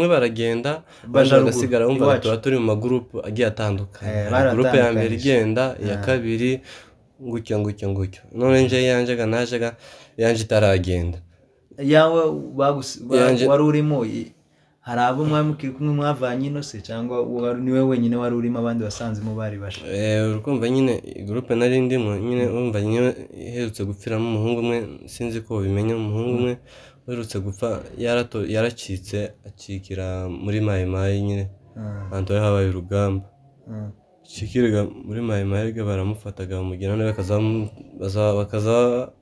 Bamwe baragenda, abandi Baja ruguru bagasigara. Wumva iwacu. tuba turi mu magurupe agiye atandukanye. Hari gurupe ya mbere Baratandukanyije. igenda, iya kabiri gutyo gutyo gutyo. None nje yanjega najega yanje itaragenda. Yawe wari urimo, hari abo mwari mukiri kumwe mwavanye ino se, cyangwa niwe wenyine wari urimo, abandi wasanzemo bari basha? Urukumva nyine gurupe nari ndimo nyine, urumva nyine iherutse gupfiramo umuhungu umwe, sinzi ko ubimenya, umuhungu umwe uherutse gupfa yaracitse acikira muri mayimayi nyine, ahantu hari habaye urugamba. Acikiraga muri mayimayi, baramufataga bamugena nabi, bakaza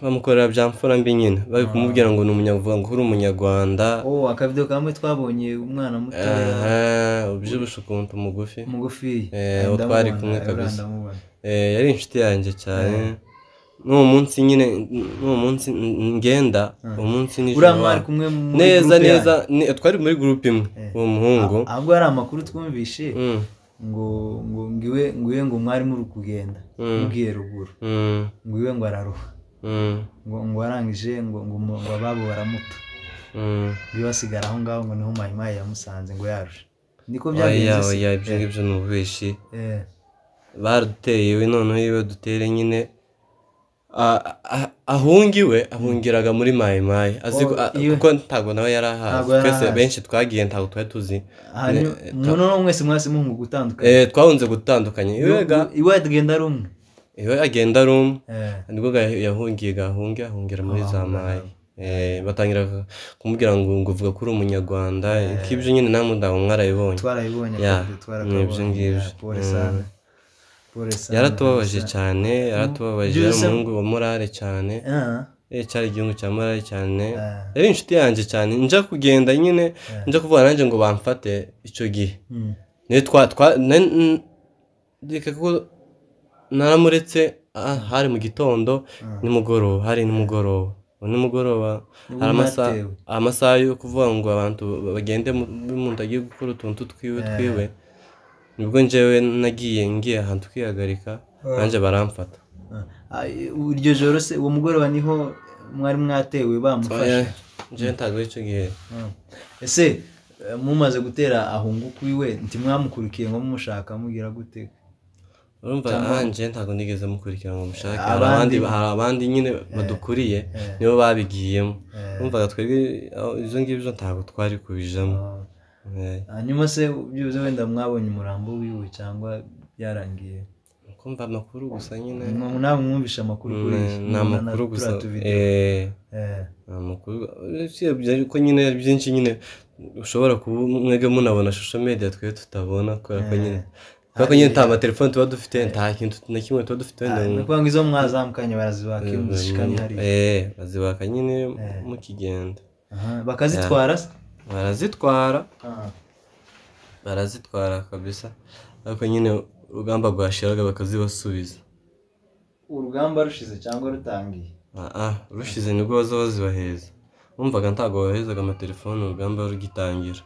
bamukorera bya mfura mbi nyine, bari kumubwira ngo ni umunyavuga ngo uri umunyarwanda. Oh, akavido kamwe twabonye, umwana mutoya. Aha, ubyibushye ukuntu, mugufi. Mugufi. Uwo twari kumwe kabisa. Ndamubona. Yari inshuti yanjye cyane. N'uwo munsi nyine, n'uwo munsi ngenda, uwo munsi nijoro Uriya mwari kumwe muri neza groupe neza yanyu? Twari muri gurupe imwe, uwo muhungu. Ahubwo hari amakuru twumvishe ngo ngiwe ngiwe ngo mwari muri kugenda mugiye ruguru, ngo iwe ngo araruha, ngo arangije ngo ababo baramuta, ngo iwe asigara aho ngaho, ngo niho mayimayi yamusanze ngo yarushe. Niko Oya. byagenze se? Oya, ibyo ngibyo ni ububeshi. Baraduteye iwe, noneho iwe dutere nyine ahunga iwe, ahungiraga muri mayimayi azi ko Oh, iwe. Kuko ntabwo nawe yari ahazi. Ntabwo yari Twese ahazi. benshi twagiye ntabwo twari tuzi. Hanyuma noneho mwese mwase muhunga gutandukanye? Twahunze gutandukanye iwe ga. Iwe agenda ari umwe? Iwe agenda ari umwe. Nibwo yahungiye gahunge, ahungira muri za Ahunga. mayi. Batangira kumubwira ngo uvuga ko uri umunyarwanda, nk'ibyo nyine namwe ntabwo mwarabibonye. Twarabibonye. Ya, akavido twarakabonye. ni ibyo ngibyo. Ya, pole sana, pole sana Yaratubabaje kabisa. cyane, yaratubabaje. Byose Yari umuhungu wa morale cyane. Cyari igihugu cya morale cyane. Yari inshuti yanjye cyane. Nja kugenda nyine, nja kuvuga nanjye ngo bamfate icyo gihe, niyo twa twa reka ko naramuretse, hari mu gitondo, nimugoroba, hari nimugoroba. Ubu nimugoroba Nibwo hari amasaha mwatewe. Amasaha yo kuvuga ngo abantu bagende umuntu agiye gukora utuntu twiwe twiwe, nibwo njyewe nagiye, ngiye ahantu kwihagarika, nanjye baramfata. Iryo joro se, uwo mugoroba niho mwari mwatewe bamufashe? Oya, njyewe ntabwo icyo gihe. Ese mumaze gutera ahunguka iwe, ntimwamukurikiye ngo mumushaka, mugira gute? Urumva, njye ntabwo nigeze mukurikira ngo mushake. Hari hari abandi nyine badukuriye, nibo babigiyemo. Urumvaga twebwe ibyo ngibyo ntabwo twari kubijamo. Hanyuma se byibuze wenda mwabonye umurambo wiwe cyangwa byarangiye? Kumva amakuru gusa nyine. Nawe mwumvishe amakuru kuri iyi? Ni amakuru gusa. Turiya tuvidewo. Ni amakuru usibye ko nyine ari byinshi nyine ushobora kuba mwebwe munabona social media, twe tutabona, kubera ko nyine nta matelefone tuba dufite, nta kintu na kimwe tuba dufite wenda. Ni ukuvuga ngo izo mwazamukanye barazibaka iyo muzishikanye hariya? Bazibaka nyine mukigenda. Aha, bakazitwara se? Barazitwara. Barazitwara kabisa, ariko nyine urugamba rwashiraga bakazibasubiza. Urugamba rushize cyangwa rutangiye? Rushize nibwo baza bazibaheza. Wumvaga ntabwo bahezaga amatelefone urugamba rugitangira.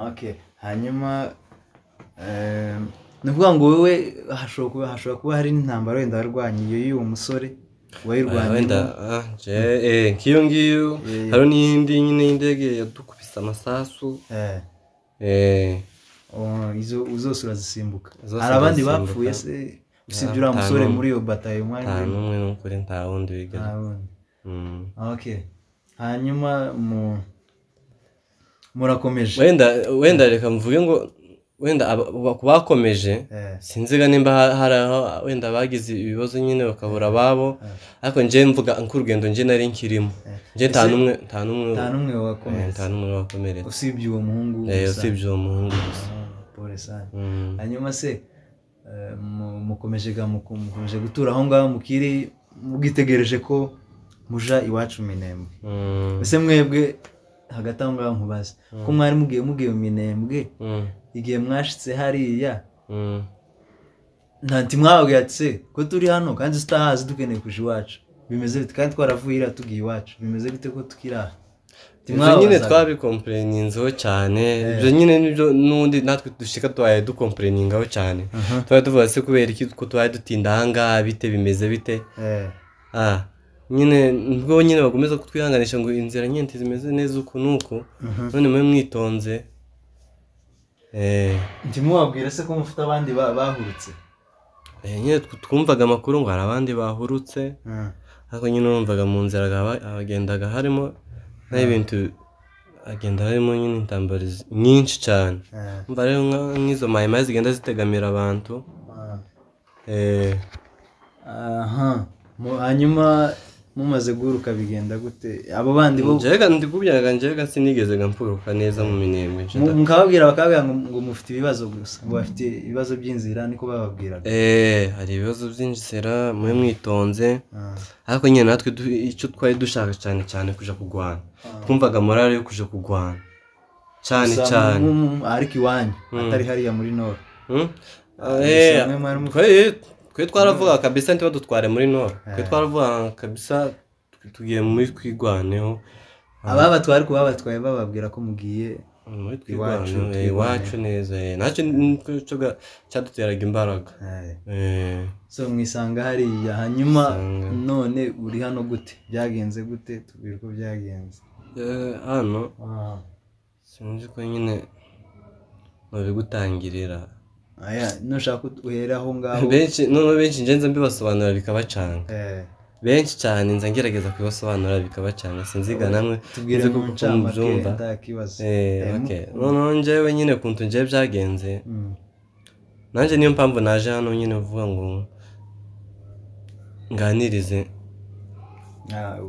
Okay. Hanyuma ni ukuvuga ngo wowe hashobora kuba hari n'intambara wenda warwanye, iyo y'uwo musore wayirwanyemo? Wenda nk'iyo ngiyo. Hari n'iyindi nyine y'indege yadukubise amasasu. Oh, izo zose urazisimbuka? Zose Hari abandi ndazisimbuka. bapfuye se usibye Ah, uriya nta musore n'umwe. muri iyo batayo mwari Nta murimo? n'umwe, n'ukuri nta wundi wigeze. Nta wundi. Okay. Hanyuma murakomeje? Wenda reka mvuge ngo wenda bakomeje, sinziga nimba hari aho wenda bagize ibibazo nyine bakabura ababo, ariko njye mvuga nk'urugendo njye nari nkirimo, njye nta n'umwe, nta n'umwe. Nta n'umwe wakomeretse? Nta n'umwe wakomeretse. Usibye uwo muhungu gusa? Usibye uwo muhungu gusa. Ah, pole sana. Hanyuma se mukomeje mukomeje gutura aho ngaho, mukiri mugitegereje ko muja iwacu Minembwe? Ese mwebwe hagati aho ngaho nkubaze, ko mwari mugiye mu Minembwe, igihe mwashitse hariya, nta ntimwababwiye ati se ko turi hano kandi tutahazi, dukeneye kuja iwacu, bimeze bite, kandi twaravuye iriya tugiye iwacu, bimeze bite ko tukiri aha? Ibyo nyine Ntimwababazaga? Twabikompureninzeho cyane ibyo nyine, nibyo n'ubundi natwe dushika tubaye dukompureningaho cyane. Tubaye tuvuga se kubera iki ko tubaye dutinda ahangaha, bite, bimeze bite? Nyine nibwo nyine bagomeza kutwihanganisha ngo inzira nyine zimeze neza uku nuku, none mwe mwitonze. Ntimubabwire se ko mufite abandi bahurutse? Nyine twumvaga amakuru ngo hari abandi bahurutse, ariko nyine urumvaga mu nzira hagendaga harimo n'ibintu, hagenda harimo nyine intambara nyinshi cyane. Umva rero nk'izo mayimayi zigenda zitegamira abantu. Aha, hanyuma mumaze guhuruka bigenda gute? Abo bandi bo njyega ndikubyaga, njyega sinigeze mpuruka neza mu Minembwe. Mukababwira bakabwira ngo mufite ibibazo gusa, ngo bafite ibibazo by'inzira, niko bababwiraga. Hari ibibazo by'inzira, mwe mwitonze. Ariko nyine natwe icyo twari dushaka cyane cyane kuja kugwana. Twumvaga morale yo kuja kugwana cyane cyane. Ariko iwanyu atari hariya muri Nord. Twe twaravuga kabisa ntibadutware muri Nord. Twe twaravuga kabisa tugiye muri twigwaneho. Ababatware ko babatwaye bababwira ko mugiye muri twigwaneho iwacu neza. Nacyo cyaduteraga imbaraga. So mwisanga hariya, hanyuma none uri hano gute? Byagenze gute? Tubwire uko byagenze. Hano sinzi ko nyine nabigutangirira. Aya, nushaka uhera aho ngaho. Benshi none benshi ngenze mbibasobanura bikabacanga. Benshi cyane nza ngerageza kubibasobanura bikabacanga, sinziga namwe tubwire mu ncamake ndakibazo. Okay. None njyewe nyine kuntu nje byagenze. Nanje niyo mpamvu naje hano nyine uvuga ngo nganirize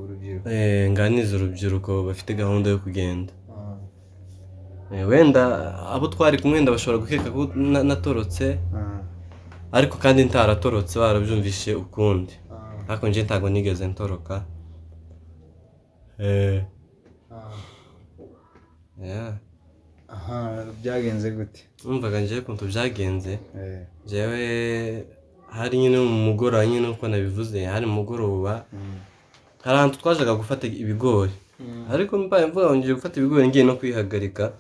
urubyiruko. Nganirize urubyiruko bafite gahunda yo kugenda. Wenda abo twari kumwe wenda bashobora gukeka ko natorotse, ariko kandi ntaratorotse, barabyumvishe ukundi. Ariko nje ntago nigeze ntoroka. Aha, byagenze gute? Numvaga nje kuntu byagenze. Jewe hari nyine mu mugoroba nyine uko nabivuze, hari mugoroba hari ahantu twajaga gufata ibigori. Ariko mbaye mvuga ngiye gufata ibigori ngiye no kwihagarika,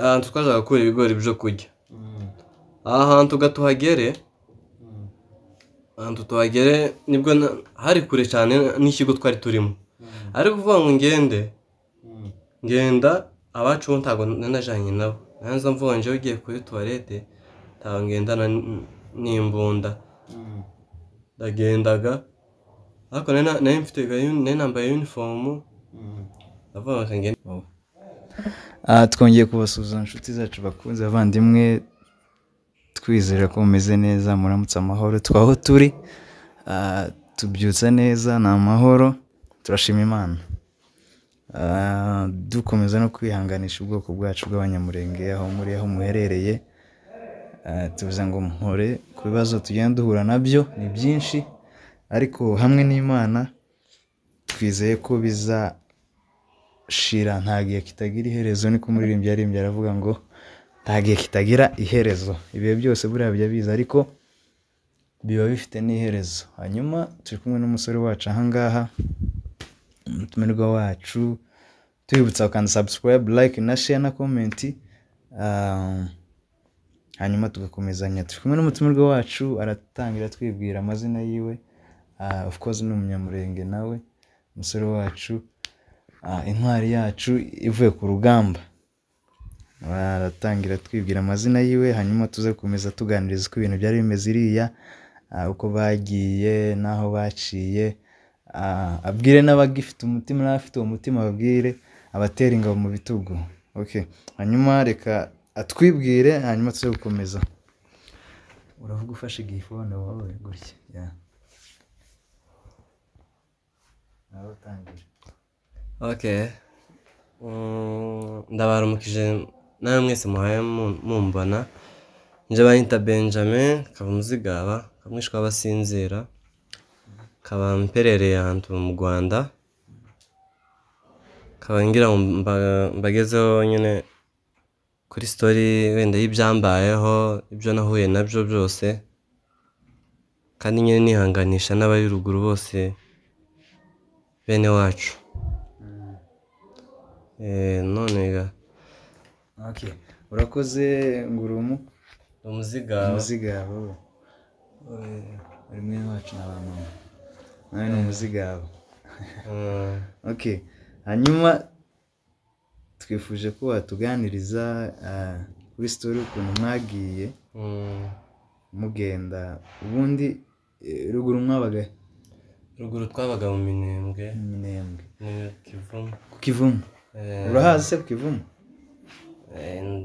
ahantu twajaga gukura ibigori byo kurya. Ahantu gatuhagere, ahantu tuhagere nibwo hari kure cyane n'ikigo twari turimo. Ariko kuvuga ngo ngende ngenda abacu ntago nanajanye nabo. Nanza mvuga nje ugiye kuri toilette ntago ngendana n'imbunda. Ndagendaga ariko nari mfite nari nambaye uniform. Twongeye kubasuhuza inshuti zacu bakunze abavandimwe, twizera ko mumeze neza, muramutse amahoro. Twaho turi tubyutse neza, ni amahoro, turashima Imana. Dukomeza no kwihanganisha ubwoko bwacu bw'Abanyamurenge aho muri, aho muherereye. Tuvuze ngo mpore ku bibazo tugenda duhura nabyo ni byinshi, ariko hamwe n'Imana twizeye ko biza shira. Nta gihe kitagira iherezo, niko umuririmbyi yaririmbye aravuga ngo nta gihe kitagira iherezo. Ibihe byose buriya bijya biza ariko biba bifite n'iherezo. Hanyuma turi kumwe n'umusore wacu aha ngaha, umutumirwa wacu, tubibutsa gukanda subscribe, like na share na comment, hanyuma tugakomezanya. Turi kumwe n'umutumirwa wacu, aratangira twibwira amazina yiwe. Of course ni Umunyamurenge nawe, umusore wacu, intwari yacu ivuye ku rugamba. Aratangira twibwira amazina yiwe, hanyuma tuze gukomeza tuganiriza uko ibintu byari bimeze iriya, uko bagiye n'aho baciye, abwire n'abagifite umutima n'abafite uwo mutima, babwire abatera ingabo mu bitugu. Okay, hanyuma reka atwibwire, hanyuma tuze gukomeza. Uravuga ufashe igifone wowe gutya. Yeah. Okay. Ndabaramukije nawe mwese muhaye mumbona. Nje banyita Benjamin, kaba muzigaba, kamwishwa abasinzira, kaba mperereye ahantu mu Rwanda, kaba ngira mbagezeho nyine kuri story wenda y'ibyambayeho, ibyo nahuye nabyo byose, kandi nyine nihanganisha n'abari ruguru bose bene wacu. None ga. Okay. Urakoze ngurumu. Umuzigaba. uri mwene wacu na ba mama. Nawe ni umuzigaba. Okay, hanyuma twifuje ko watuganiriza kuri story ukuntu mwagiye mugenda. Ubundi ruguru mwabaga? Ruguru twabaga mu Minembwe. Minembwe. Ni Kivumu. Ku Kivumu. Urahazi se ku Kivumu?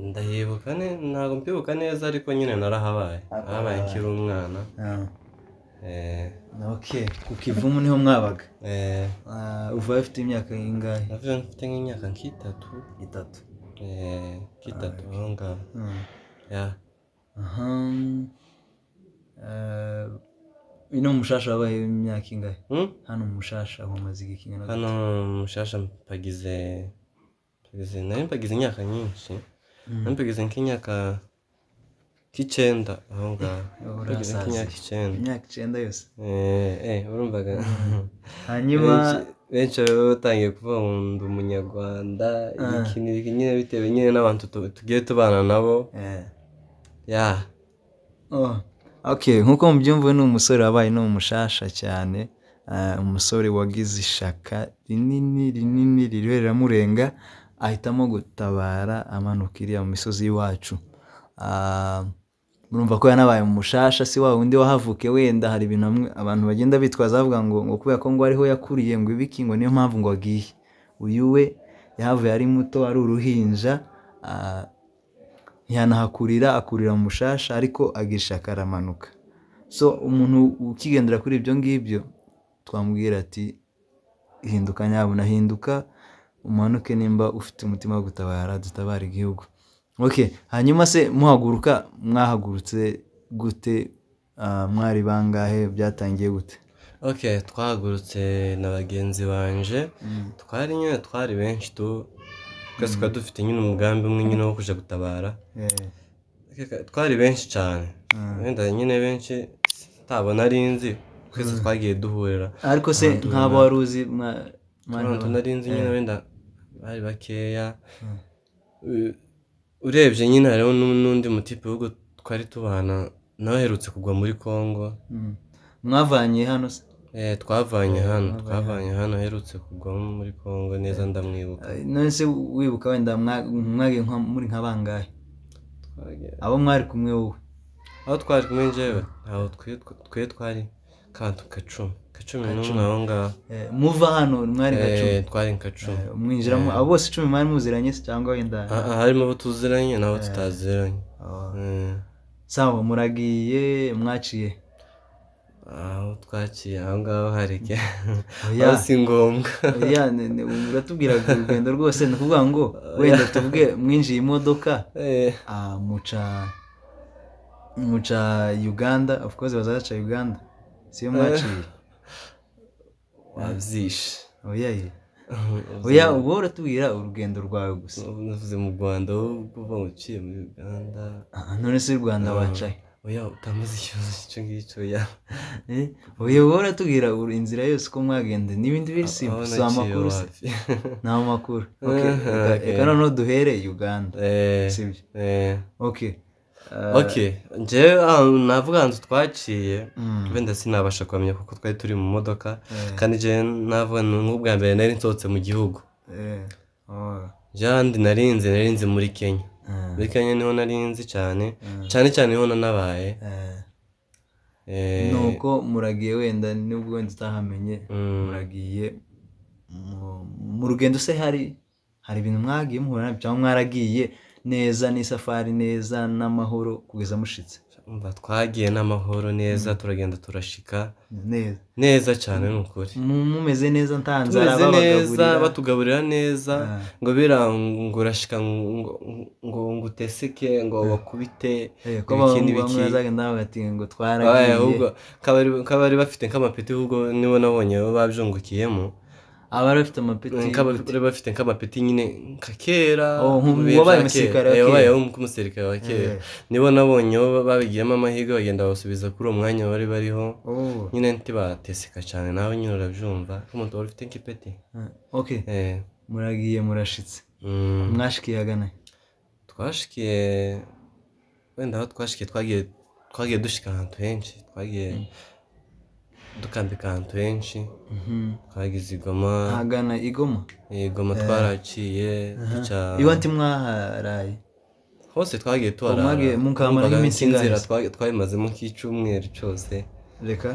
Ndahibuka, ntabwo mbibuka neza ariko nyine narahabaye. Habaye nkiri umwana. Okay, ku Kivumu niho mwabaga. Uva ufite imyaka ingahe? Navuye mfite nk'imyaka nk'itatu. Itatu. Nk'itatu aho ngaho. Yeah. Aha. Ino Mushasha wabaye imyaka ingahe? Hano Mushasha umaze igihe kingana gute? Hano Mushasha mpagize nari mpagize imyaka nyinshi. Nari mpagize nk'imyaka k'icyenda aho ngaho. Mpagize nk'imyaka 9. Imyaka 9 yose. Urumvaga. Hanyuma benshi baba batangiye kuvuga ngo ndi umunyarwanda, iki n'iki nyine bitewe nyine n'abantu tugiye tubana nabo. Yeah. Okay, nkuko mubyumva ni umusore wabaye no Mushasha cyane, umusore wagize ishaka rinini rinini riramurenga, ahitamo gutabara amanuka iriya mu misozi y'iwacu. Murumva ko yanabaye mu Mushasha, si wa wundi wahavuke wenda hari ibintu abantu bagenda bitwaza bavuga ngo kubera ko ngo ariho yakuriye ngo ibiki ngo niyo mpamvu ngo agiye. Uyu we yahavuye ari muto, ari uruhinja, ntiyanahakurira, akurira mu Mushasha ariko agira ishaka aramanuka. So umuntu ukigendera kuri ibyo ngibyo twamubwira ati hinduka nyabuna, hinduka umanuke nimba ufite umutima wo gutabara, dutabara igihugu. Okay, hanyuma se muhaguruka mwahagurutse gute? Mwari bangahe? Byatangiye gute? Okay, twahagurutse na bagenzi banje. Twari nyine twari benshi tu, twese twari dufite nyine umugambi umwe nyine wo kuja gutabara. Twari benshi cyane. Wenda nyine benshi ntabona ari nzi, twese twagiye duhurira. Ariko se nk'abo wari uzi abantu nari nzi nyine wenda bari bakeya. Urebye nyine hariho n'undi mutipe w'ubwo twari tubana nawe aherutse kugwa muri Kongo. Mwavanye hano se? Twavanye hano, twavanye hano aherutse kugwa muri Kongo neza ndamwibuka. None se wibuka wenda mwagiye muri nka bangahe? Abo mwari kumwe wowe? Aho twari kumwe njyewe, ntaho twe twari kantu kacumi. Kacumi n'umwe aho ngaho. Muva hano mwari nka 10? Twari nka 10. Mwinjiramo abo bose 10 mwari muziranye se cyangwa wenda? Harimo abo tuziranye n'abo tutaziranye. Sawa, muragiye mwaciye? Aho twaciye aho ngaho hareke. Aho si ngombwa. Oya, uratubwira urugendo rwose, ni ukuvuga ngo wenda tuvuge mwinjiye imodoka, muca Uganda, of course bazaca Uganda. Siyo mwaciye? Wabyishe. Oya. Oya, ubu uratubwira urugendo rwawe gusa. Navuze mu Rwanda, uva uciye muri Uganda. None se Rwanda wacaye? Oya, utamaze ikibazo icyo ngicyo ya. Oya, wowe uratubwira inzira yose uko mwagenda n'ibindi biri simple, si amakuru se. Nta makuru. Okay, reka noneho duhere Uganda. Sibyo? Okay. Okay, njyewe navuga ahantu twaciye, wenda sinabasha kuhamenya kuko twari turi mu modoka, kandi njyewe navuga nk'ubwa mbere nari nsohotse mu gihugu. Njyewe ahandi narinze muri Kenya. Muri Kenya niho narinzi cyane, cyane cyane niho nanabaye. Nuko muragiye wenda nubwo wenda utahamenye, muragiye mu rugendo se hari ibintu mwagiye muhura nabyo cyangwa mwaragiye neza n'isafari neza n'amahoro kugeza mushitse? Umva twagiye n'amahoro neza, turagenda turashika neza cyane n'ukuri. Mumeze neza nta nzara babagaburira, batugaburira neza, ngo birangurashika ngo nguteseke ngo bakubite ibiki n'ibiki. Bazagenda bati ngo twaragiye. Ahubwo kabari bafite nk'amapeti, ahubwo nibo nabonye babyungukiyemo. Abari bafite amapeti, kabari bafite nk'amapeti nyine nka kera, wabaye umusirikare wa kera, wabaye umusirikare wa kera, nibo nabonye babigiyemo amahirwe bagenda basubiza kuri uwo mwanya bari bariho nyine ntibateseka cyane. Nawe nyine urabyumva ko umuntu wari ufite nk'ipeti. Okay, muragiye murashitse. Mwashikiye agana? Twashikiye wenda aho twashikiye twagiye dushika ahantu henshi, twagiye dukambika ahantu henshi. Twagize i Goma. Ahagana i Goma? I Goma twaraciye duca. Iwa ntimwaharaye? Hose twagiye tuharara. Mukamara nk'iminsi inzira twayimazemo nk'icyumweru cyose. Reka?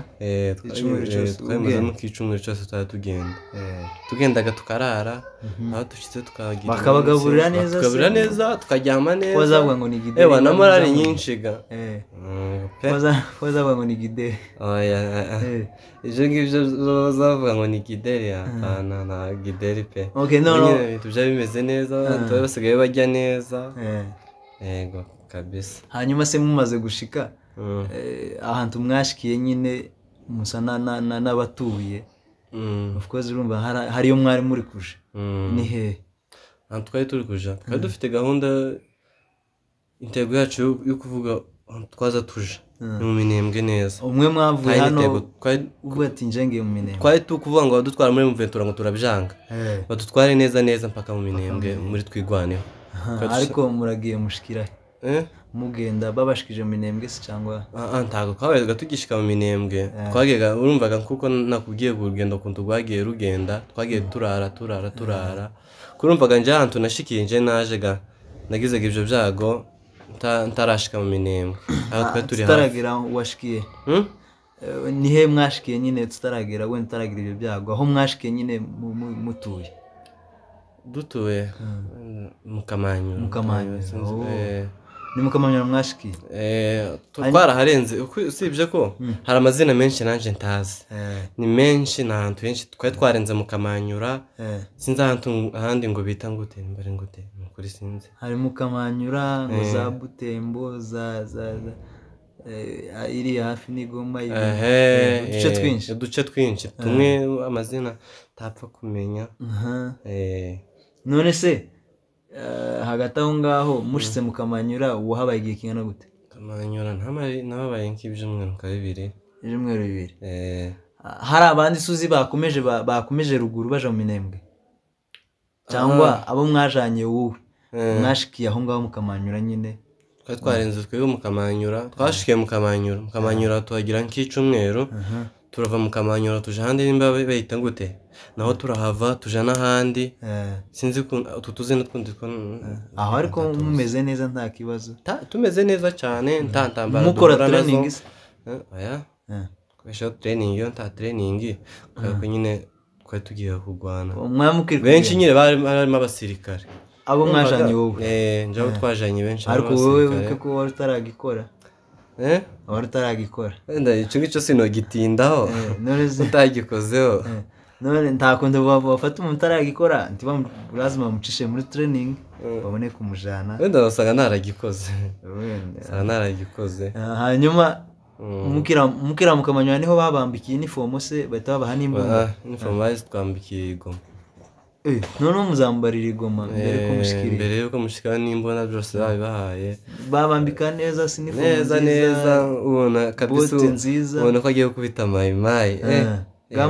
Icyumweru cyose twayimazemo nk'icyumweru cyose twari tugenda. Tugendaga tukarara, aho dushyitse tukagira. Bakabagaburira neza se? Bakagaburira neza, tukaryama neza. Wazavuga ngo ni gideri. Ewa na morali nyinshi ga. Wazavuga ngo ni gideri. Oya. Ibyo ngibyo bazavuga ngo ni gideri apana na gideri pe. Okay, no no. Ibintu byari bimeze neza, tuba basigaye barya neza. Yego kabisa. Hanyuma se mumaze gushika ahantu mwashikiye nyine musa n'abatuye. Of course urumva hariyo mwari muri kuja. Ni hehe? Ahantu twari turi kuja twari dufite gahunda, intego yacu yo kuvuga twaza tuja ni mu Minembwe neza. Umwe mwavuye hano uvuga ati nje ngiye mu Minembwe. Twari tukuvuga ngo badutwara muri Mventura ngo turabyanga. Badutware neza neza mpaka mu Minembwe muri Twigwaneho. Ariko muragiye mushikira mugenda babashikije mu Minembwe se cyangwa? Ntabwo twabaga tugishika mu Minembwe. Twagega urumvaga kuko nakubwiye urugendo kuntu rwagiye rugenda, twagiye turara turara turara. Kurumvaga nje ahantu nashikiye nje naje ga nagizega ibyo byago ntarashika mu Minembwe. Aho twari turi hafi. Tutaragira washikiye. Ni he mwashikiye nyine tutaragira wenda tutaragira ibyo byago aho mwashikiye nyine mutuye? Dutuye mu Kamanyura. Mu Kamanyura. Ni mu Kamanyura mwashikiye? Twaraharenze usibye ko hari amazina menshi nanjye ntazi. Ni menshi ni ahantu henshi twari twarenze mu Kamanyura. Sinzi ahantu ahandi ngo bita ngute mbere ngute nukuri sinzi. Hari mu Kamanyura ngo za Butembo za iri hafi ni Goma uduce twinshi. Uduce twinshi tumwe amazina tapfa kumenya. None se hagati aho ngaho mushitse mu Kamanyura wahabaye igihe kingana gute? Kamanyura nababaye nk'ibyumweru nka bibiri. Ibyumweru bibiri. Hari abandi suzi bakomeje ruguru baja mu Minembwe cyangwa abo mwajanye wowe mwashikiye aho ngaho mu Kamanyura nyine? Twari twarenze twebwe mu Kamanyura, twashikiye mu Kamanyura. Mu Kamanyura tuhagira nk'icyumweru, turava mu Kamanyura tuja ahandi nimba bayita ngute naho turahava tuja n'ahandi. Sinzi utu tuzina twundi aho ariko mumeze neza nta kibazo? Tumeze neza cyane nta ntambara mukora training se? Oya. Koresha training yo nta training kuko nyine twari tugiye kurwana. Benshi nyine barimo abasirikare. Abo mwajanye wowe? Nje abo twajanye benshi. Ariko wowe wibuke ko wari utaragikora. Wari utaragikora. Wenda icyo ngicyo sinogitindaho. Utagikozeho. None nta kuntu bafata umuntu utaragikora lazima bamucishe muri training babone kumujana. Wenda basanga naragikoze. Wenda naragikoze. Hanyuma mukira mu Kamanyura niho babambikiye uniform se bahita babaha n'imbunda? Uniform bazitwambikiye i Goma. None muzambarira i Goma mbere ko mushikira? Mbere yuko mushikira n'imbunda byose babibahaye. Babambika neza si uniform neza neza ubona kabisa ubona ko agiye gukubita mayimayi.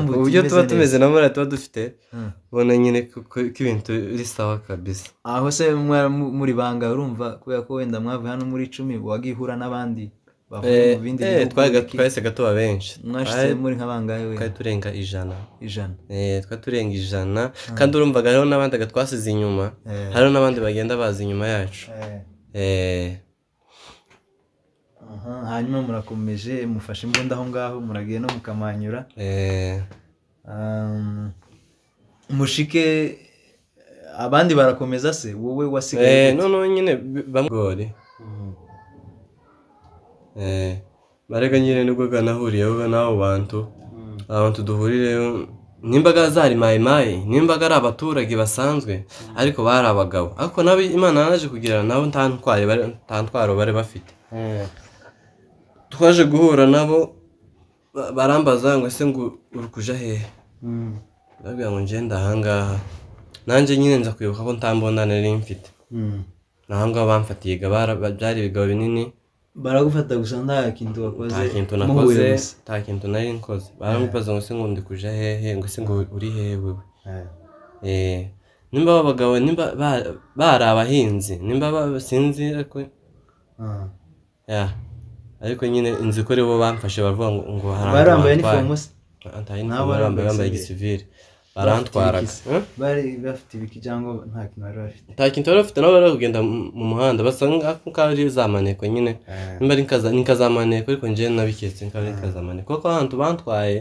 Uburyo tuba tumeze na mora tuba dufite ubona nyine ko ibintu biri sawa kabisa. Aho se muri banga urumva kubera ko wenda mwavuye hano muri 10 wagihura n'abandi bavuye mu bindi bihugu? Twahise gatoba benshi. Mwashitse muri nka bangahe we? Twari turenga 100. 100. Twari turenga 100 kandi urumvaga hariho n'abandi twasize inyuma. Hariho n'abandi bagenda baza inyuma yacu. Hanyuma murakomeje mufashe imbunda aho ngaho muragiye no mu Kamanyura. Mushike abandi barakomeza se wowe wasigaye? No nyine bamugore. Barega nyine nibwo ganahuriyeho n'abo bantu. Abantu duhurireyo nimbaga zari mayimayi, nimbaga ari abaturage basanzwe ariko bari abagabo. Ariko nabo Imana yaraje kugira nabo nta ntwaro bari bafite. Twaje guhura nabo barambaza ngo ese ngo uri kuja hehe? Ndababwira ngo ngenda ahangaha. Nanjye nyine nza kwibuka ko nta mbunda nari mfite. Naho ngaho bamfatiye byari ibigabo binini. Baragufata gusa nta kintu wakoze? Nta kintu nakoze, nta kintu nari nkoze. Barambaza ngo ese ngo ndi kuja hehe, ngo ese ngo uri hehe wewe? Nimba abagabo nimba bari abahinzi, nimba sinzi ariko ariko nyine inzu ko aribo bamfashe bavuga ngo barambaye uniform se? Nta uniform bari bambaye, bambaye igisivile, barantwaraga. Bari bafite ibiki cyangwa nta kintu bari bafite? Nta kintu bari bafite, nabo bari kugenda mu muhanda basa nk'aho ari za maneko nyine, nimba ari za maneko, ariko njyewe nabiketse nk'aho ari za maneko, kuko ahantu bantwaye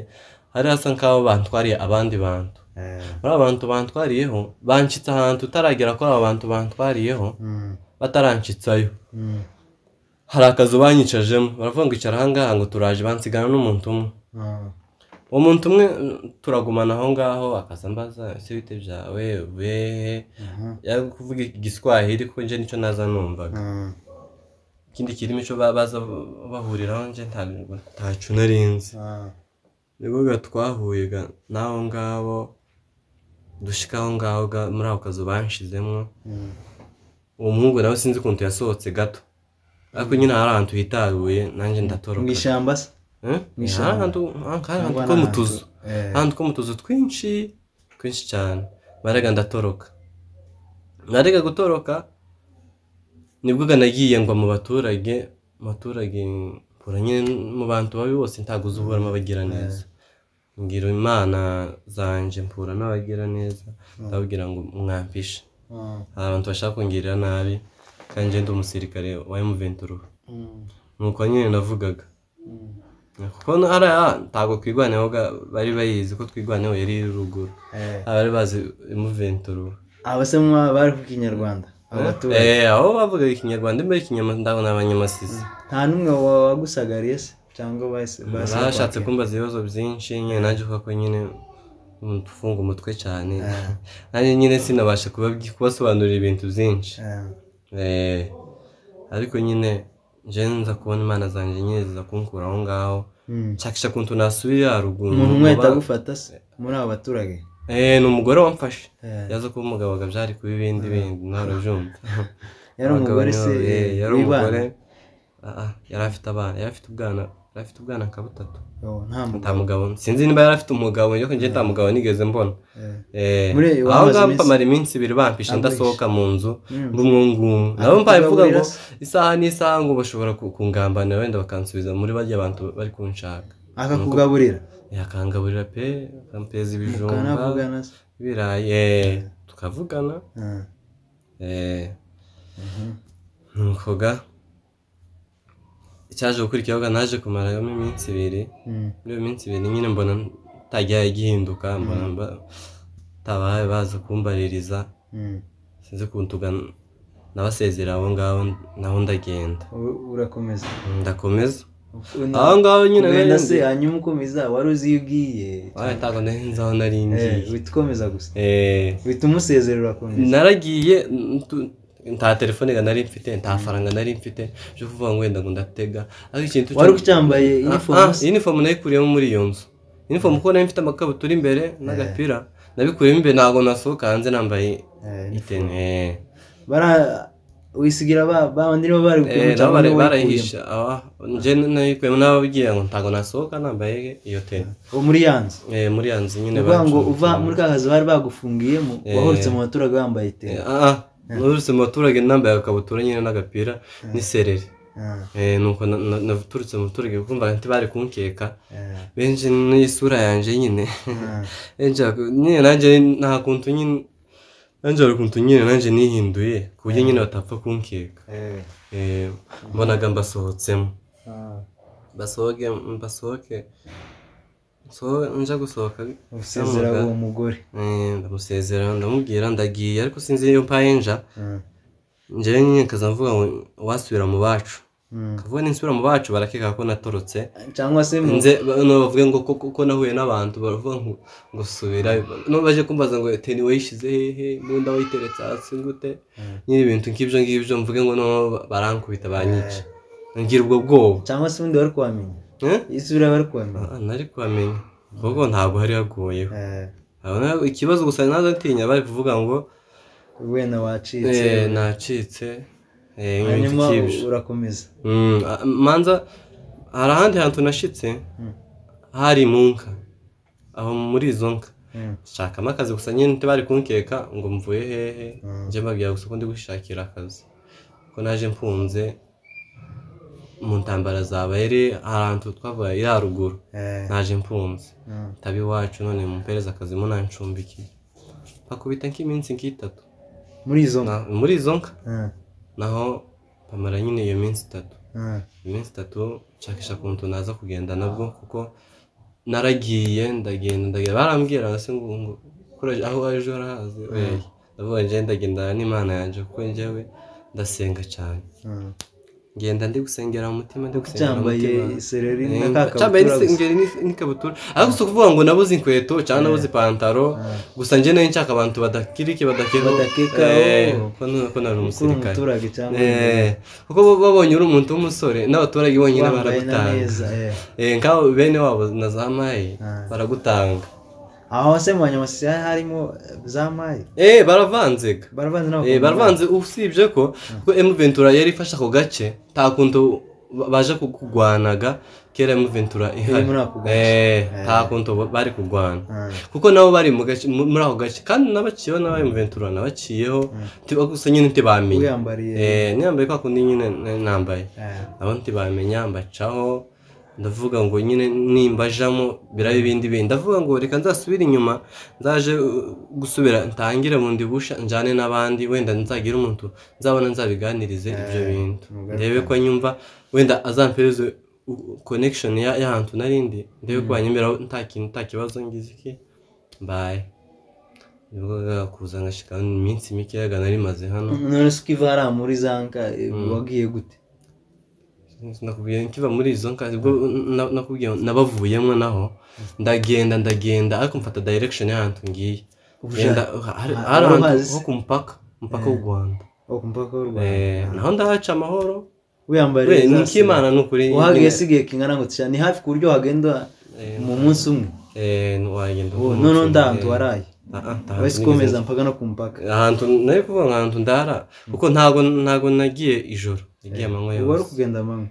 hari hasa nk'aho bantwariye abandi bantu. Muri abo bantu bantwariyeho, banshitse ahantu utaragera kuri abo bantu bantwariyeho, bataranshitsayo hari akazu banyicajemo, baravuga ngo icara ahangaha ngo turaje, bansigana n'umuntu umwe. Uwo muntu umwe turagumana aho ngaho, akaza ambaza ese bite byawe, uvuye he, kuvuga igiswahili kuko nje nicyo naza numvaga, ikindi kirimi cyo baza bahuriraho nje ntacyo narinzi. Nibwo twahuye n'aho ngabo, dushika aho ngaho muri ako kazu banshizemo. Uwo muhungu nawe sinzi ukuntu yasohotse gato, ariko nyine hari ahantu hitaruye nanjye ndatoroka. Mu ishyamba se? Ahantu ko mu tuzu, ahantu ko mu tuzu twinshi twinshi cyane. Barega ndatoroka, narega gutoroka nibwo nagiye ngwa mu baturage, mpura nyine mu bantu babi bose, ntago uzuburamo abagira neza. Mbwira Imana zanje mpura n'abagira neza, ndababwira ngo mwampishe, hari abantu bashaka kungirira nabi kandi njye ndi umusirikare wa M23. Nuko nyine navugaga kuko ntabwo twirwaneho, bari bayizi ko twirwaneho yari ruguru, bari bazi M23. Aba se bari ku Kinyarwanda? Aho bavugaga Ikinyarwanda imbere Ikinyarwanda ni Abanyamasisi. Nta n'umwe wagusagariye se cyangwa bashatse kumbaza ibibazo byinshi nyine, nanjye kuko nyine ufunga umutwe cyane, nanjye nyine sinabasha kubasobanurira ibintu byinshi. Ariko nyine nje nza kubona Imana zanjye nyine ziza kunkura aho ngaho, nshakisha ukuntu nasubira haruguru. Umuntu umwe ahita se muri abo baturage? Ni umugore wamfashe, yaza kuba umugabo byari kuba ibindi bindi, nawe urabyumva. Yari umugore se? Yari umugore, yari afite abana, yari afite ubwana, yari afite ubwana nka butatu. Nta mugabo, sinzi niba yari afite umugabo, ariko njye nta mugabo nigeze mbona. Aho ngaho mpamara iminsi ibiri bampishe ndasohoka mu nzu mbumwe. Nabo mpaye mvuga ngo isaha n'isaha ngo bashobora kungambanira wenda bakansubiza muri barya bantu bari kunshaka. Akakugaburira? Akangaburira pe, akampeza ibijumba, ibirayi, tukavugana. Nuko ga icyaje gukurikiraho naje kumaramo iminsi ibiri. Muri iyo minsi ibiri nyine mbona ntajya igihinduka, mbona tabaye baza kumbaririza, sinzi ukuntu nabasezera aho ngaho, naho ndagenda. Urakomeza? Ndakomeza aho ngaho nyine. Ugenda se hanyuma ukomeza, wari uzi iyo ugiye? Ntabwo nari aho nari ngiye. Uhita ukomeza gusa? Uhita umusezera urakomeza? Naragiye, nta telefone nari mfite, nta faranga nari mfite byo kuvuga ngo wenda ngo ndatega. Ariko ikintu wari ucyambaye uniform? Uniform nayikuriyemo muri iyo nzu. Uniform kuko nari mfite amakabutura imbere n'agapira, nabikuriyemo imbere, ntabwo nasohoka hanze nambaye itene. Wisigira bandi nibo bari barayihisha. Njye nayikuyemo, nababwiye ngo ntabwo nasohoka nambaye iyo tene. Muri ya nzu? Muri ya nzu nyine. Uvuga ngo uva muri ka kazu bari bagufungiyemo, wahorutse mu baturage wambaye itene? Nturutse mu baturage nambaye agakabutura nyine n'agapira n'isereri. Nuko naturutse mu baturage kuko mba ntibari kunkeka, benshi n'isura yanjye nyine, nyine nanjye nta kuntu nyine, nanjye hari ukuntu nyine nanjye nihinduye ku buryo nyine batapfa kunkeka. Mbonaga mbasohotsemo, mbasohoke nja gusohoka. Usezera uwo mugore? Ndamusezera, ndamubwira ndagiye, ariko sinzi iyo mpaye nja. Njyewe nyine nkaza mvuga ngo wasubira mu bacu, kavuga ninsubira mu bacu barakeka ko natorotse, cyangwa se nze bavuge ngo ko nahuye n'abantu, baravuga ngo subira, no baje kumbaza ngo teni wayishize hehe, imbunda wayiteretse hasi gute, nyine ibintu nk'ibyo ngibyo, mvuge ngo no barankubita banyica, ngira ubwo bwoba. Cyangwa se ubundi wari kuhamenya? Isubira bari kuhamenya? Nari kuhamenya kuko ntabwo hari hagoyeho. Ikibazo gusa naza ntinya bari kuvuga ngo wenda wacitse. Nacitse. Hanyuma urakomeza? Manza hari ahandi hantu nashitse, hari mu nka, aho muri izo nka nshakamo akazi gusa nyine ntibari kunkeka ngo mvuye hehe, njye mbabwira gusa ko ndi gushakira akazi, ko naje mfunze mu ntambara zabaye ahantu twavuye iri haruguru naje mpunze tabi iwacu none mumpereza akazi munancumbikiye bakubita nk'iminsi nk'itatu muri izo nka naho bamara nyine iyo minsi itatu iminsi itatu nshakisha ukuntu naza kugenda nabwo kuko naragiye ndagenda barambwira se ngo aho waje urahazi ndavuga njye ndagendana n'Imana yanjye kuko njyewe ndasenga cyane ngenda ndi gusengera mu mutima ndi gusengera mu mutima isereri n'akakabutura n'ikabutura ariko si ukuvuga ngo nabuze inkweto cyangwa nabuze ipantaro gusa njye nayo nshaka abantu badakirike badakeka ko nari umusirikare kuko babonye uri umuntu w'umusore n'abaturage bonyine baragutanga nk'abo bene wabo na za mayi baragutanga aho se mu banyamasisi harimo za mayi baravanze baravanze usibye ko kuko M23 yari ifashe ako gace nta kuntu baje kugwanaga kera M23 ihari nta kuntu bari kugwana kuko nabo bari muri ako gace kandi n'abaciyeho n'aba M23 nabaciyeho gusa nyine ntibamenya niyambaye kwa kundi nyine nambaye nabo ntibamenya mbacaho ndavuga ngo nyine nimbajamo biraba ibindi bindi ndavuga ngo reka nzasubire inyuma nzaje gusubira ntangire bundi busha njyane n'abandi wenda nzagira umuntu nzabona nzabiganirize ibyo bintu ndebe ko nyumva wenda azampereze connection y'ahantu narindi ndebe ko banyemera nta kintu nta kibazo ngize iki mbaye nibwo kuza ngashika iminsi mike nari maze hano none se ukiva hariya muri zanka wagiye gute nakubwiye nkiva muri izo nka ubwo nakubwiye nabavuyemo naho ndagenda ariko mfata direction y'ahantu ngiye hari ahantu ho ku mupaka w'u Rwanda naho ndahaca amahoro wiyambariye ni nk'Imana ni ukuri uhageze igihe kingana ngo ni hafi ku buryo wagenda mu munsi umwe wagenda noneho ndahantu waraye wese ukomeza mpaka no ku mupaka ahantu nari kuvuga ngo ahantu ndara kuko ntago nagiye ijoro nagiye amanywa yose wari kugenda amanywa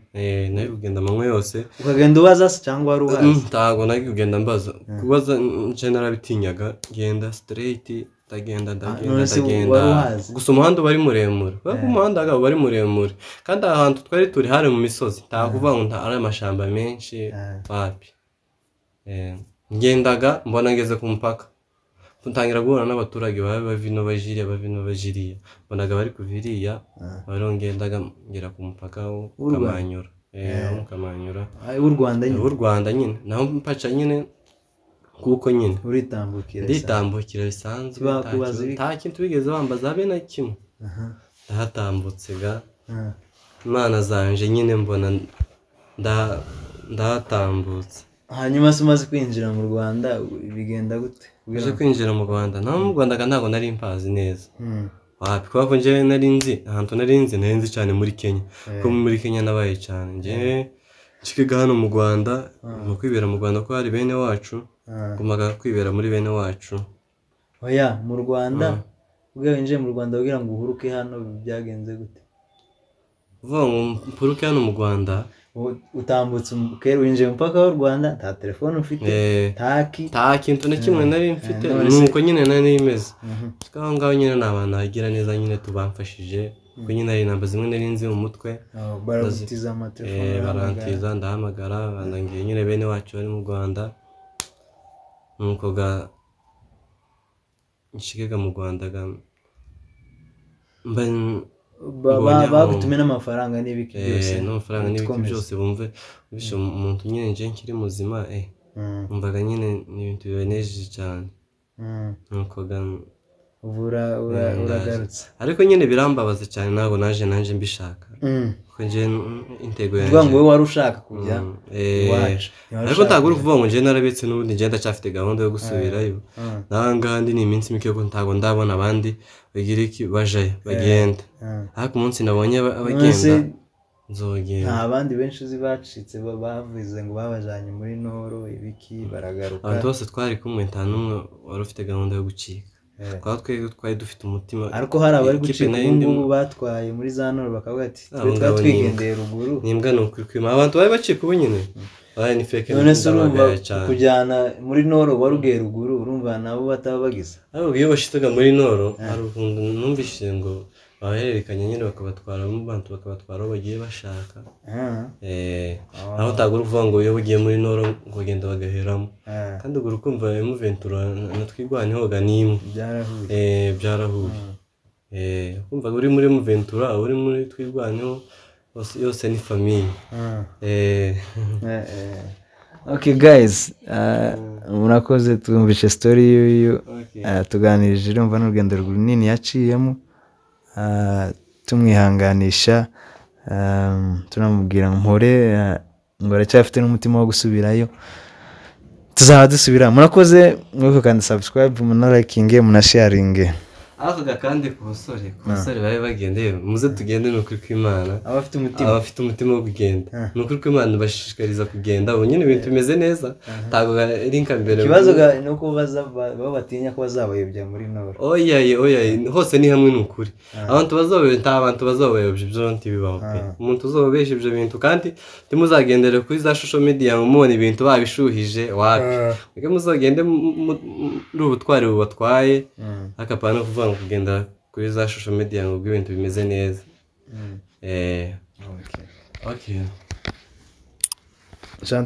nari kugenda amanywa yose ukagenda ubaza se cyangwa wari uhazi ntago nari kugenda mbaza kubaza nje narabitinyaga ngenda straight ndagenda gusa umuhanda uba ari muremure kubera ko umuhanda uba ari muremure kandi ahantu twari turi hari mu misozi nta kuvuga ngo ari amashyamba menshi wapi ngendaga mbona ngeze ku mupaka ntangira guhura n'abaturage baba bavino bajiriya bavino bajiriya mbonaga bari kuva iriya barongendaga ngera ku mupaka w'Kamanyura Kamanyura w'u Rwanda nyine naho mpaca nyine kuko nyine uritambukira nditambukira bisanzwe nta kintu bigeze bambaza habe na kimwe ndahatambutse ga Imana zanje nyine mbona ndahatambutse Hanyuma se umaze kwinjira mu Rwanda bigenda gute? Uje kwinjira mu Rwanda naho mu Rwanda ntabwo nari mpazi neza wapi kubera ko njyewe nari nzi ahantu nari nzi cyane muri Kenya kuko muri Kenya nabaye cyane njyewe nshyiga hano mu Rwanda mu kwibera mu Rwanda ko hari bene wacu gumaga kwibera muri bene wacu. Oya mu Rwanda ubwo winjiye mu Rwanda kugira ngo uhuruke hano byagenze gute? Uvuga ngo mpuruke hano mu Rwanda utambutse kera winjiye umupaka w'u Rwanda nta telefone ufite nta kintu na kimwe nari mfite nuko nyine nari imeze aho ngaho nyine ni abantu bagira neza nyine tubamfashije kuko nyine hari inamba zimwe nari nzi mu mutwe baragutiza amatelefone barantiza ndahamagara bandangiye nyine bene wacu bari mu Rwanda nuko ga nshikaga mu Rwanda ga bagutume n'amafaranga n'ibiki byose n'amafaranga n'ibiki byose bumve bisho umuntu nyine nje nkiri muzima umvaga nyine ni ibintu bibanejeje cyane nuko ga uragarutse ariko nyine birambabaza cyane ntabwo naje mbishaka kuko nje intego yanjye uvuga ngo wowe wari ushaka kujya iwacu ariko ntabwo uri kuvuga ngo nje narabitse n'ubundi nje ndacyafite gahunda yo gusubirayo n'ahangaha ndi ni iminsi mike kuko ntabwo ndabona abandi bagira iki bajayo bagenda ariko umunsi nabonye abagenda nzogenda nta bandi benshi uzi bacitse bavuze ngo babajanye muri Noro ibiki baragaruka abantu bose twari kumwe nta n'umwe wari ufite gahunda yo gucika twari dufite umutima ariko hari abari gucika ubu batwaye muri za Noro bakavuga ati twe twigendeye ruguru nimbwa ni ukuri kwima abantu bari bacika ubu nyine bari ni feke none se urumva kujyana muri Noro wari ugiye ruguru urumva nabo bataba bagize ariko iyo bashitaga muri Noro hari ukuntu numvise ngo Babahererekanya nyine bakabatwaramo abantu, bakabatwara aho bagiye bashaka. Aho utagura uvuga ngo iyo ugiye muri noro ngo bagenda bagaheramo. Kandi ubwo urukumva M23 na Twirwaneho ga ni imwe. Byarahuye. Byarahuye. Kumva uri muri M23, uri muri Twirwaneho, yose ni famille. Okay guys, murakoze, twumvishe story y'uyu, tuganirije, urumva n'urugendo runini yaciyemo, tumwihanganisha, tunamubwira ngo mpore, ngo aracyafite n'umutima wo gusubirayo, tuzaba dusubira. Murakoze, mwibuke kandi subscribe, munalikinge, munasharinge. Ako gakandi ku basore babe bagendeye, muze tugende, ni ukuri kw'Imana. Abafite umutima. Abafite umutima wo kugenda, ni ukuri kw'Imana bashishikariza kugenda. Ubu nyine ibintu bimeze neza, ntabwo ari nka mbere. Ikibazo ni uko baba batinya ko bazabayobya muri noro. Oyaye, oyaye, hose ni hamwe, ni ukuri. Abantu bazabayobya, nta bantu bazabayobya, ibyo ntibibaho pe. Umuntu uzababesha ibyo bintu, kandi ntimuzagendere kuri za social media ngo mubone ibintu babishuhije, wapi. Mwebwe muzagende muri ubutwari bubatwaye, akapana no kuvuga ngo kugenda kuri za social media ngo ubwo ibintu bimeze neza. Okay. Chantal.